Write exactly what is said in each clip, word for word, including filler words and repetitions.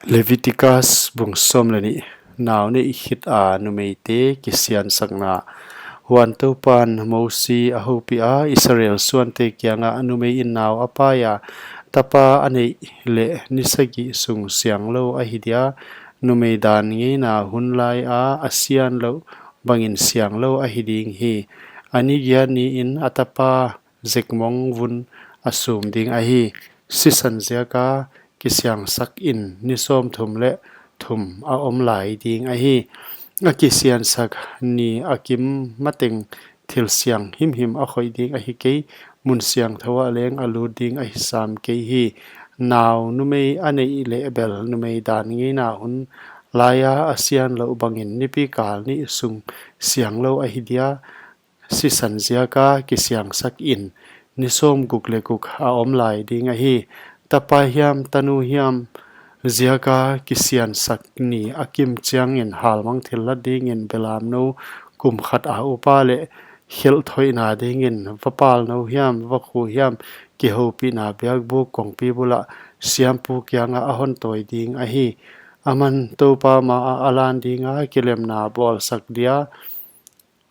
Leviticus bung sawm leh nih. Nau neih khit a numeite kisiansakna. Huan Toupan Mosi a houpiha, Israel suante kiangah, numei in nau a paia, tapa a neih leh ni sagih sung sianglou ahi dia, numei dan ngeina hun laia a sianlouh bangin sianglou ahi ding hi. A ni giat niin a tapa zekmong vun a sum ding ahi. Sisan ziaka kisiangsak in ni sawmthum leh thum a om lai ding ahi. A kisiansak ni a kim mateng thil siang himhim a khoih ding ahi kei, mun siangthou ah leng a lut ding ahi sam kei hi. Nau numei a neih leh bel numei dan ngeina hun laia a sianlouh bangin nipi kal nih sung sianglou ahi dia, sisan ziaka kisiangsak in ni sawmguk leh guk a om lai ding ahi. Tapa hiam tanu hiam ziaka kisiansak ni a kim chiangin halmang thillat dingin belamnou kum khat a upa leh khelh thoihna dingin vapalnou hiam vakhu hiam kihoupihna biakbuk kongpi bulah siampu kiangah a hon tawi ding ahi. Aman Toupa maah a lan dinga kilemna bawlsak dia,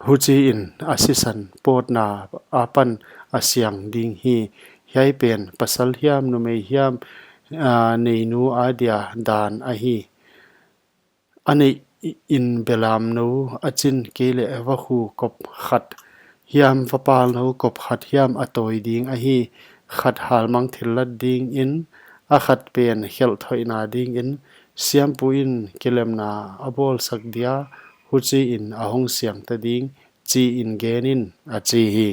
huchiin a sisan pawtna apan a siang ding hi. Hiai pen pasal hiam numei hiam, aa, neinu adia dan ahi. A neih in belamnou a chin kei leh vakhu kop khat hiam vapalnou kop khat hiam a tawi ding ahi. Khat halmang thillat dingin, a khat pen khelh thoihna dingin, siampu in kilemna a bawlsak dia, huchiin a hong siangta ding, chiin genin, a chi hi.